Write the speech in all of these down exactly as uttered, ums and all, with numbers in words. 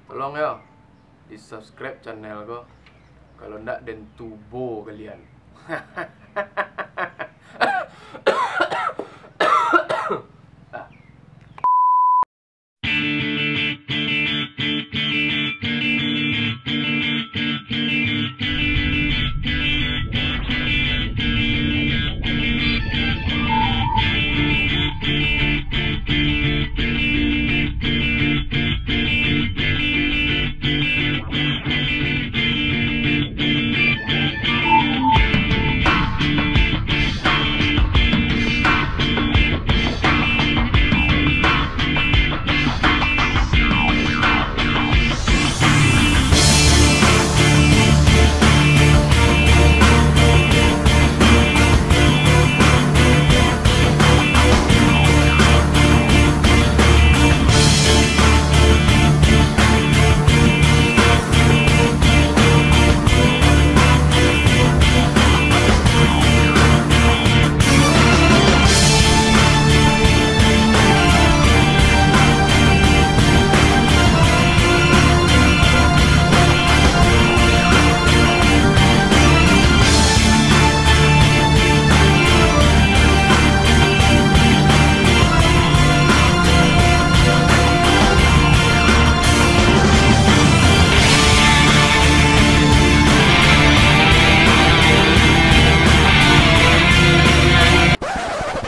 Tolong yo, di-subscribe channel ko. Kalau ndak, den tubo kalian.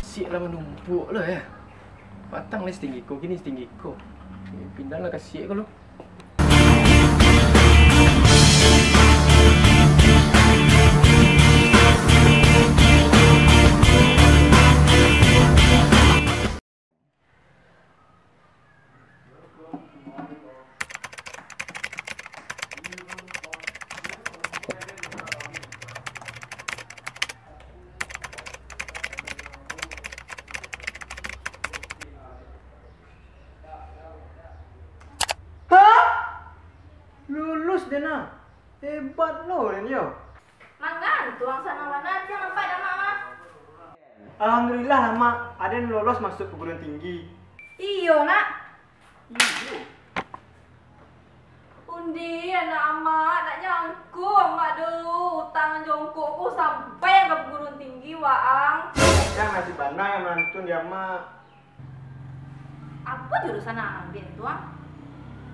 Siak lah manumpuak lah, yo. Patang lah satinggi ko, kini satinggi ko. Pindah lah ka siak ko lo. Hah? Lulus den ah? Hebat lo den yo. Mangantuang sana bana, tiang nampak dah, Mak, mah. Alhamdulillah lah, Mak. Aden lolos masuk perguruan tinggi. Iyo, Nak. Iyo. Undi, anak amak, nak nyangko amak doh, utang jongkok ko sampai ka perguruan tinggi, waang. Kan nasib bana nan manantun di amak. Apo jurusan nan ambiak tu, ang?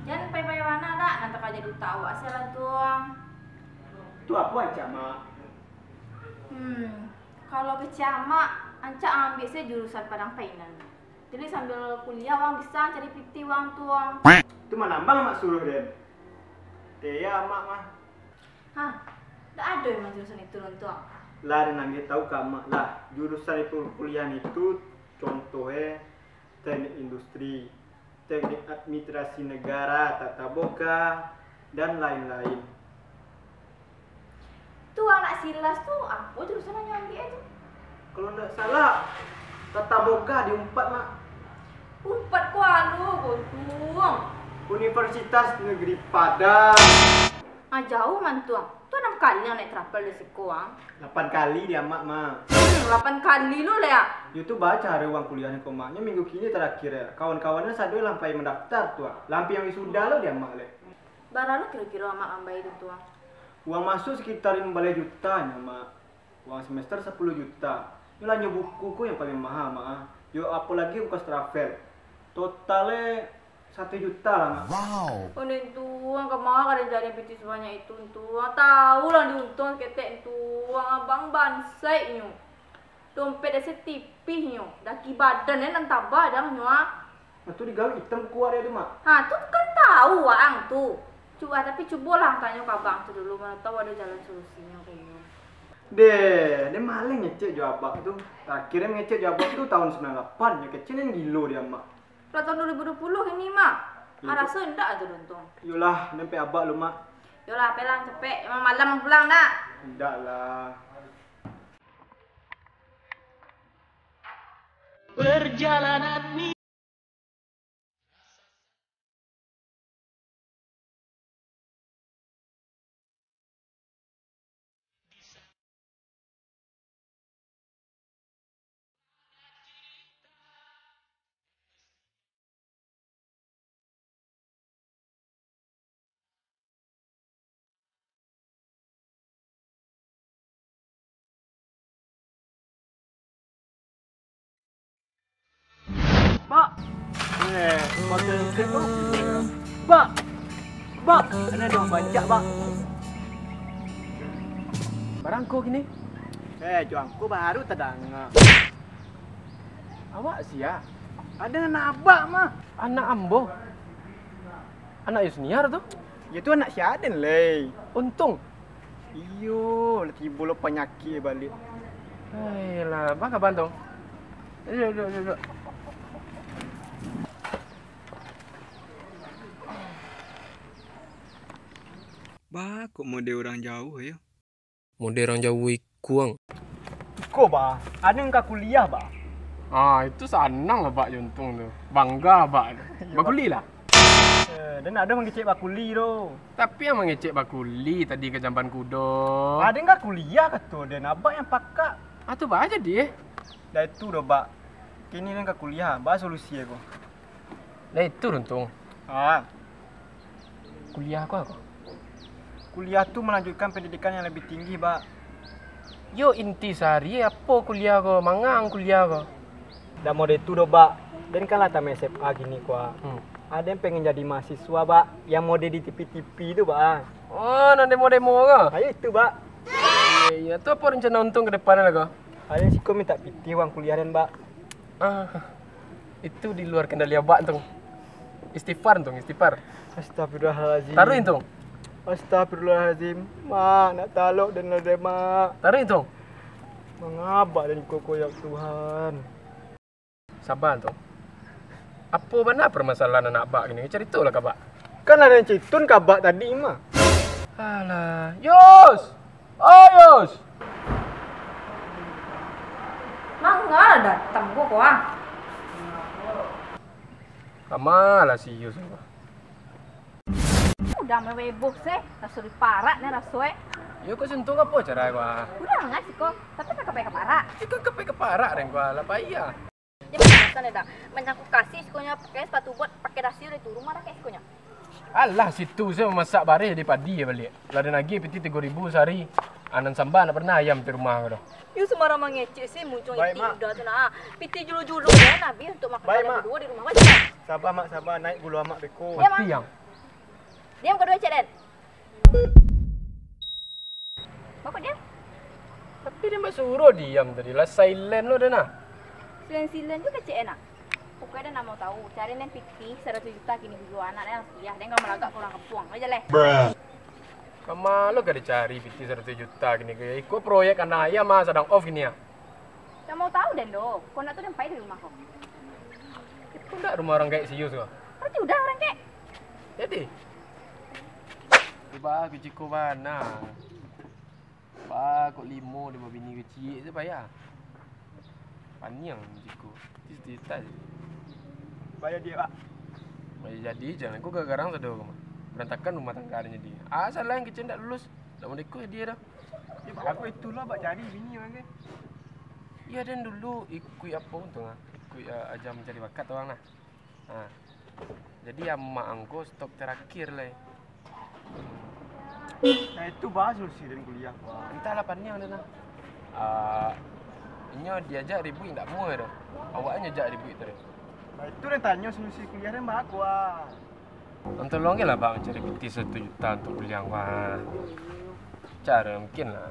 Jan payah-payah bana dak, nan takaja di utak awak se lah tu, ang. Tu apo rancak, Mak? Hmm, kalau kecek amak, rancak ambiak se jurusan padang painan. Jadi sambil kuliah, wang bisa cari pitih wang tu, ang. Tu manambang amak suruah den. Teh ya amak mah. Hah, dak ado emang jurusan itu, Ron, tu, ang? Lah, den ambiak tahu ka amak lah. Jurusan di perkuliahan itu contoh e, teknik industri, teknik administrasi negara, tata boga, dan lain-lain. Tu anak silas tu, apo jurusan nan nyo ambiak e tu? Kalau ndak salah, tata boga di Unpad, Mak. Unpad ko anu, Gontuang. Universitas Negeri Padang. Ah, jauah mantuang. Tu anam kali ang naik travel dari siko, ang. Lapan kali di amak, Mak. Hmm, lapan kali lo lai, ah. Yo tu baco caro wang kuliah ko, Mak. Nyo minggu kini tarakhir, yo. Kawan-kawan sado lah pai mandaftar tu, ah. Lah ampiang wisuda lo di amak lai. Bara lo kiro-kiro amak mambayia tu, ang? Uang masuk sekitar limo baleh juta nyo, Mak. Uang semester sapuluah juta. Yo lah nyo buku ko yang paling maha, Mak, ah. Yo apo lagi ongkos travel. Total e satu juta lah, Mak. Wow. Oneng tuang, kama ka den cari pitih sabanyak itu, tuang? Tahu lah diuntuang ketek tuang, abang bansaik nyo. Dompet ese tipih nyo, daki badan e nan taba dang nyo, ah. Nah, tu digawi itam kuat e tu, Mak. Ha, tu kan tahu waang tu. Cubo, tapi cubolah tanyo ka abang tu dulu, mano tahu ado jalan solusinyo ka inyo. Deh, den maleh ngecek jo abak tu. Terakhir den ngecek jo abak tu tahun sembilan lapan, nyo kecek den gilo di amak. Lah tahun dua ribu dua puluh kini, Mak. Iyo. Araso indak tu untuang. Yolah, den pek abak lu, Mak. Yolah, pelang cepek. Emang malam pulang dak? Indak lah. Perjalanan mi- Bak! Eh, pakai kek tu. Bak! Bak! Ado urang bancak, Bak. Barangko kini? Eh, jo angko baru tadanga. Awak sia? Ado anak abak mah. Anak ambo? Anak Yusniar tu? Yo tu anak si Aden, leh. Untung. Iyo, lah tibo lo panyakik baliak. Hailah, baa kaba tu? Duduk, duduk, duduk. Baa kok mode urang jauah yo? Mode urang jauah ikuang. Iko, Bak. Aden ka kuliah, Bak. Ah, itu sanang lah, Bak, jo untuang tu. Bangga, Bak. Iyo, Bak. Bakuliah lah? Eh, den ado mangecek bakuli tu. Tapi yang mangecek bakuli tadi ka jamban kudo. Aden ka kuliah kato den, abak yang pakak. Ah, tu baa jadi, eh? Dah itu doh, Bak. Kini den ka kuliah, baa solusi ko? Dah itu untuang. Ah. Kuliah ko apo? Kuliah tu malanjutkan pendidikan yang lebih tinggi, Bak. Yo, inti sari apo kuliah ko? Manga kuliah ko? Dak mode tu doh, Bak. Den kan lah tamat S M A kini ko, ah. Hmm. Aden pengen jadi mahasiswa, Bak, yang mode di T V-T V tu, Bak, ah. Oh, nan demo-demo ko? Ayo itu, Bak. Iyo, iyo. Tu apo rencana untuang ka depan lah ko? Aden siko mintak pitih uang kuliah den, Bak. Ah, itu di luar kendali abak, untuang. Istighfar, untuang, istighfar. Astagfirullahalazim. Taruih, untuang. Astagfirullahalazim. Mak, nak talok den lah deh, Mak. Taruih, untuang. Manga abak den ko, ya Tuhan. Saba, untuang. Apo bana permasalahan anak abak kini? Caritolah ka abak. Kan aden carito ka abak tadi mah. Alah, Yus! Oh, Yus! Manga lah datang ko, ko, ah. Kama lah si Yus ko? Udah meweboh se, raso diparak ne raso, eh. Yo, ko si untuang apo caro ko, ah? Udah ngai siko, tapi ka pai ka parak. Siko ka pai ka parak den ko, ah, lah payah. Yo, masa ne dah. Manyangkuk kasih sikonyo, pakai sepatu bot, pakai dasi udah itu, rumah rakyat sikonyo. Alah, situ se mamasak bareh di padi baliak. Lah den agiah pitih tigo ribu sahari. Anan samba ndak pernah ayam di rumah ko doh. Yo, sumbarang mangecek se, muncuang Baik, iti Mak. Udah tu nah. Pitih julo-julo den habih untuak makan Baik, kalian Mak. Baduo di rumah. Baik, Mak. Saba, Mak, saba. Naik gulo amak beko. Yo, Mak. Mati, Yang. Diam ka duo cek den. Baa kok diam? Tapi den basuruah diam tadi, lah silent lo den nah. Silent-silent juo kecek den nah. Pokoknyo den ndak mau tahu, cari den pitih saratuih juta kini juo, anak den harus kuliah, den ka malagak ka urang kampuang. Ayo jaleh. Kama lo ka dicari pitih saratuih juta kini ko, iko proyek kandang ayam ah, sadang off kini ah. Ndak mau tahu den doh, kok ndak tu den pai dari rumah ko. Iko ndak rumah urang gaek si Yus ko? Berarti udah urang gaek. Jadi. Baa kok ciko bana. Baa kok limo dek babini kecik se payah. Paniang ciko. Tis tita se. Payah diak, Pak. Payah jadi, jan ko garang sado ko mah. Berantakan rumah tangga den jadi. Ah, salah yang kecil ndak lulus. Ndak mode ko dia dah. Yo, bagus itulah, Pak, cari bini urang ke. Iyo, den dulu ikuik apo tu ah? Ikuik, ah, aja mencari bakat tu urang nah. Ha. Jadi amak ang ko stok terakhir lai. Nah, itu baa solusi den kuliah, Pak. Antahlah paniang den nah. Ah, inyo diajak ribuik ndak muah doh. Awak nyo jak ribuik tu doh. Nah, itu den tanyo solusi kuliah den baa, Pak. Ang tolong ke lah, Pak, mancari pitih satu juta untuak kuliah ang, Pak. Caro mungkin lah.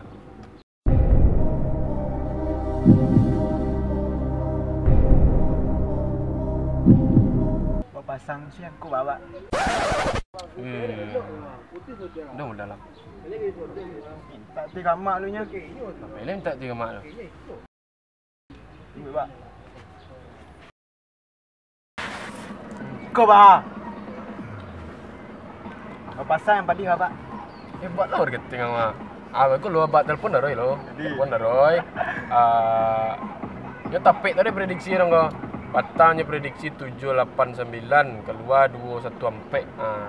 Bapasang siang ko, Baba. Eh, dong dalam. Mintak ti ka amak lu nyo. Apo yang mintak ti ka amak lu? Duit, Bak. Ko, Bak. Bapasang yang padih, Bak. Eh, buat lo marketing ang, Bak. Ah, ko lo, Bak, telepon dah Roy lo. Jadi. Telepon dah Roy. Ah, nyo tapek tadi prediksi dong ko. Patang nyo prediksi tujuh lapan sambilan, kalua duo satu ampek. Ah.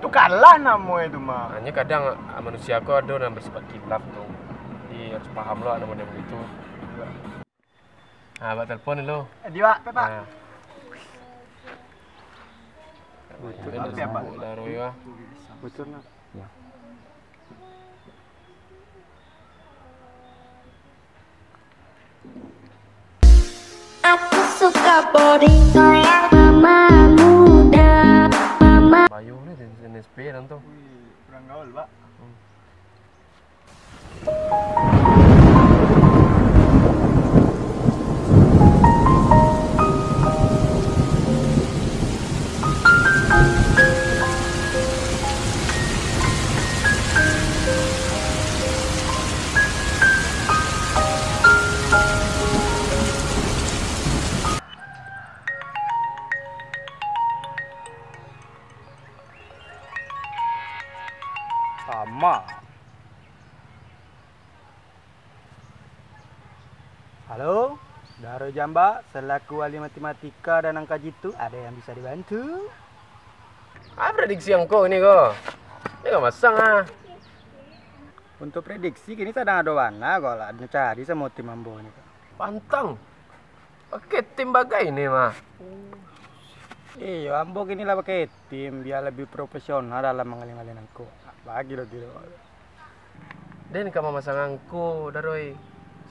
Tu kalah namo itu mah. Hanya kadang, ah, manusia ko ado nan bersifat khilaf tu. Jadi harus paham lo namo dia begitu. Ah, Bak telepon dulu. Eh, di Bak, Pak. Ah. Bocor. Tapi apa? Lah, Roy, ah. Bocor nak. Ya. Aku suka Body goyang mama muda, mama. Bayu ni jenis P dan tu. Wih, kurang gaul, Pak. Sama. Halo, Daro Jambak, selaku ahli matematika dan angka jitu, ada yang bisa dibantu? Ah, prediksi angko ini ko. Ini kan masang ah. Untuk prediksi kini sadang ado bana ko lah, cari samo tim ambo ni ko. Pantang. Oke, tim bagai ni mah. Iyo, ambo kini lah pakai tim, biar lebih profesional dalam mangalih-ngalih angko. Bagi lo kiro. Den ka mamasang angko, Daroi.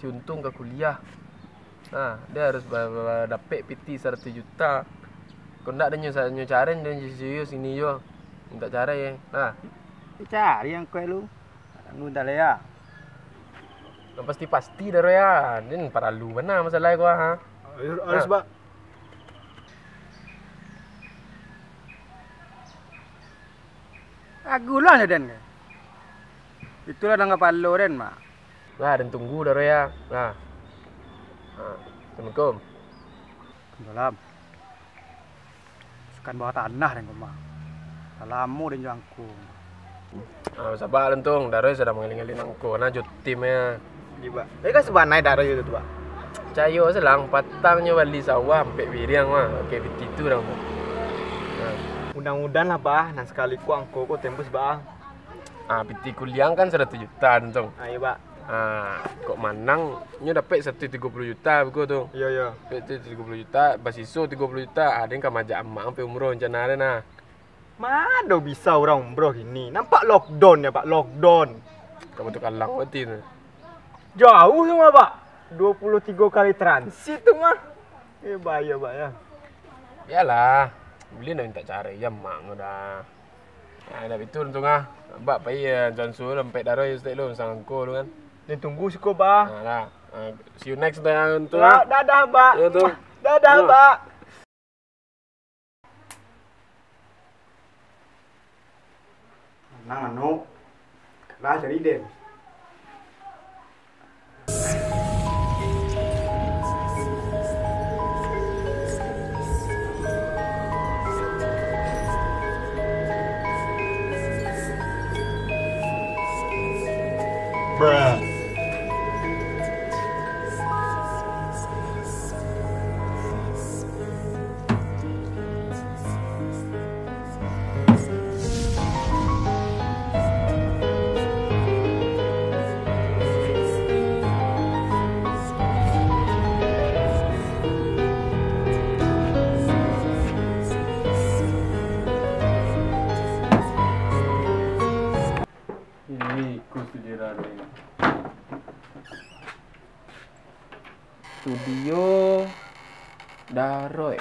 Si Untung ka kuliah. Nah, dia harus ba-, ba-, dapek piti saratus juta. Kok ndak, den nyo sa-, nyo cari, den serius ini yo. Minta cari, nah. Cari angko lu. Tunggu bentar lah ya. Nan pasti-pasti, Daroi, ya. Den paralu bana masalah ko, ha. Harus, harus, Pak. Agulah nyo den. Itulah nan kapalo den, Mak. Nah, den tunggu, Daroi, ya. Nah. Nah, Assalamualaikum. Waalaikumsalam. Sukan bawah tanah den ko mah. Lah lamo den jo angko. Ah, saba lah, Untung. Daroi sadang mangalih-ngalih angko. Nah, jo tim, ya. Iyo, Pak. Tapi kan sabananyo Daroi itu, Pak. Cayo selang, patangnyo bali sawah, ampek biriang, mah. Oke, piti tu dah, Untung. Nah. Mudah-mudahan lah, Pak. Nah, sakali ko angko ko tembus, Pak. Ah, piti kuliah kan saratus juta, Untung. Ah, iyo, Pak. Ah, kok manang, nyo dapek saratus tigo puluah juta beko tu. Iyo, iyo. Dapek saratus tigo puluah juta, basiso tigo puluah juta, ah, den ka maajak amak sampai umroh rencana den, nah. Ma ado bisa urang umroh kini? Nampak lockdown yo, Pak, lockdown. Ka Batu Kalang berarti tu. Jauah tu mah, Pak. Duo puluah tigo kali transit tu mah. Eh, bahayo, Pak, yo. Bialah. Buliah ndak minta cari, yo, mak nyo dah. Nah, dah itu Untung ah. Abak pai, eh, Jansu tu, ampek Daroi, Ustaz lu, masang angko tu kan. Ni tunggu siko, Pak. Nah, dah. Ah, see you next time, Untung ah. Dadah, Pak. Yo, Untung. Dadah, Pak. Manang anu, kalah cari den. Bruh. Ini khusus di Raro ini. Studio Daroi.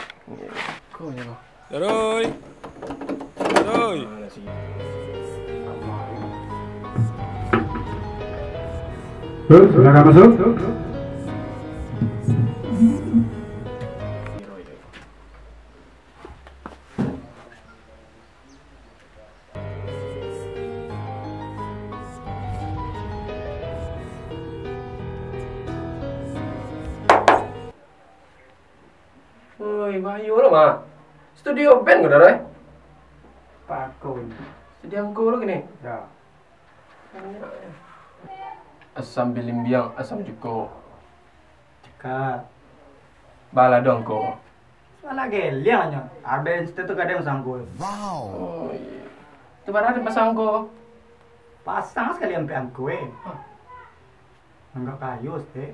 Ko nyo ko. Daroi. Daroi. Terus, silakan masuk. Oi, bahayo lo, mah. Studio band ko, Daroi? Pakon. Studio angko lo kini? Ya. Asam bilimbiang, asam juko. Cakak. Balado angko. Salah geliang nyo. Abis itu tu kadang sangko. Wow. Oh, iyo. Tu bara den pasang angko? Pasang sakali ampek angko, eh. Hah. Anggap kayo, Stek.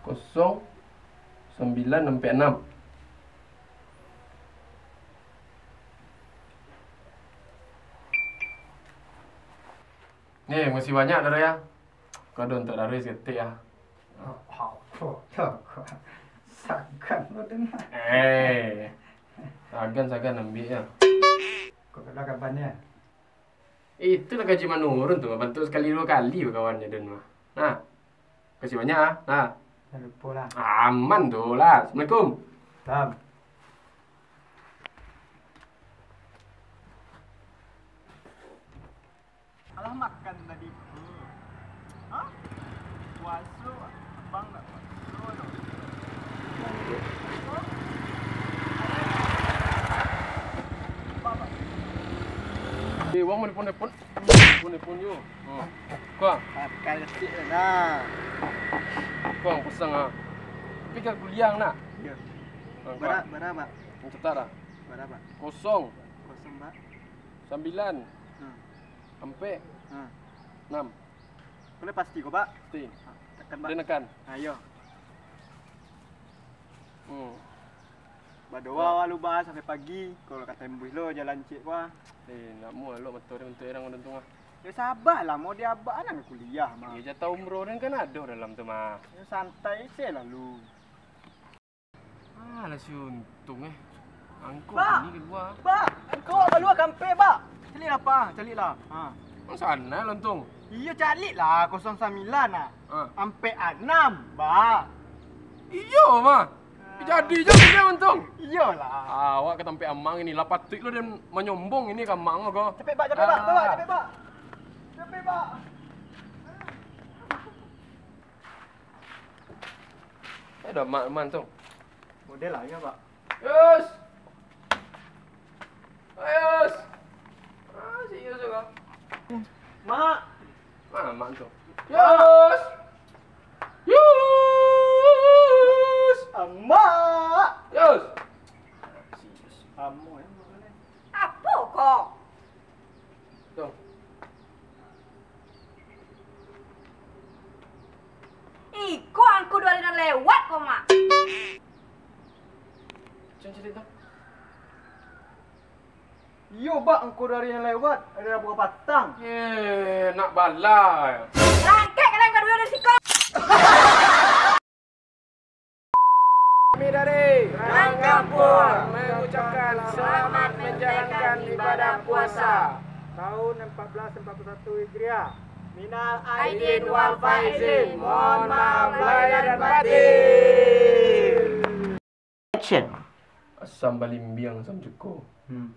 Kosong sambilan ampek anam. Ni, makasih banyak, Daro, ya. Ko ado untuak Daro saketek, ya. Oh, oh, oh, oh, oh. Sagan lo den. Eh, sagan, sagan ambiak, ya. Ko kalau kabanyo? Itu lah gaji manurun tu, bantuak sakali duo kali bakawannyo den mah. Nah, makasih banyak, ah. Nah. Jan lupo lah. Aman tu lah. Assalamualaikum. Salam. Alah makan tadi tu. Hah? Puaso, abang ndak puaso doh. Eh, wang mau nelpon-nelpon. Nelpon-nelpon yo. Hmm. Kuang. Makan kecil lah. Kuang, pasang ah. Tapi ka kuliah nak? Iyo. Ah, bara, kuang. Bara, Pak? Catat lah. Bara, Pak? Kosong. Kosong, Pak. Sambilan. Hmm. Ampek. Hmm. Anam. Ko lah pasti ko, Pak? Pasti. Ha, tekan, Pak. Den tekan. Ha, iyo. Hmm. Badoa lu, Pak, sampai pagi. Kalau ka tembuih lo jalan ciek ko ah. Eh, nak muah lo motor den untuak erang untuak ah. Yo, sabalah, mau di abak anak kuliah mah. Yo, jatah umroh den kan ado dalam tu mah. Yo, santai se lah lu. Alah, si Untung, eh. Angko Pak! Ni kalua. Pak! Angko kalua ka Ampek, Pak! Caliaklah, Pak. Caliaklah. Ha. Masa anai lah, Untung? Iyo, caliaklah, kosong sambilan lah. Ha. Ampek anam, Pak. Iyo, mah. Ha. Jadi je punya Untung. Iyolah. Awak ka tampek amang ini, lah patuik lo den manyombong ini ka amang ko. Capek, Pak, capek, Pak. Ah. Bawa, capek, Pak. Capek, Pak. Eh, dah mak man tu. Model lah, ya, Pak. Yus! Hai, Yus! Ah, si Yus tu kah? Mak! Mana mak tu? Yus! Yus! Amak! Yus! Si Yus. Amak, ya, Mak, ni. Apo ko? Tuh. Iko angku duo hari nan lewat ko, Mak. Cun, cari tu. Iyo, Bak, angku duo hari nan lewat, ari Rabu ka patang. Eh, nak bala. Rangkek kalian kaduo dari siko. Kami dari Rangkampur mengucapkan selamat menjalankan ibadah puasa tahun empat belas empat puluh satu Hijriah. Minal aidin wal faizin. Mohon maaf lahir dan batin. Action. Asam balimbiang, asam cuko. Hmm.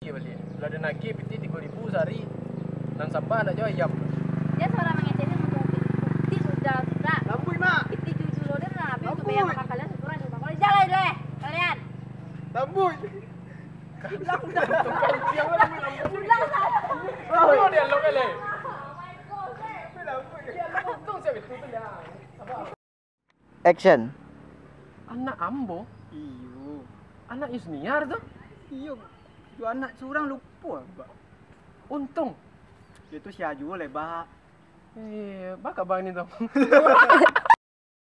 Iya, bali. Lah den agiah piti tigo ribu sahari. Nan sambah ndak jo ayam. Dia suara mangecek ni mutu piti sudah, sudah. Lambuik, Mak. Piti tujuh lo den lah, habis tu bayar makan kalian syukuran di rumah. Kalau jalan deh, kalian. Lambuik. Ulang, ulang. Tukang tiang lah, lambuik. Ulang, ulang. Oh, dia lo kali. Lambuik. Untung saya betul tu dah. Action. Anak ambo? Iyo. Anak Yusniar tu? Iyo. Yo anak surang lupo, Bak. Untung. Yo tu sia juo lai, Bak. Eh, baka bang ni tu.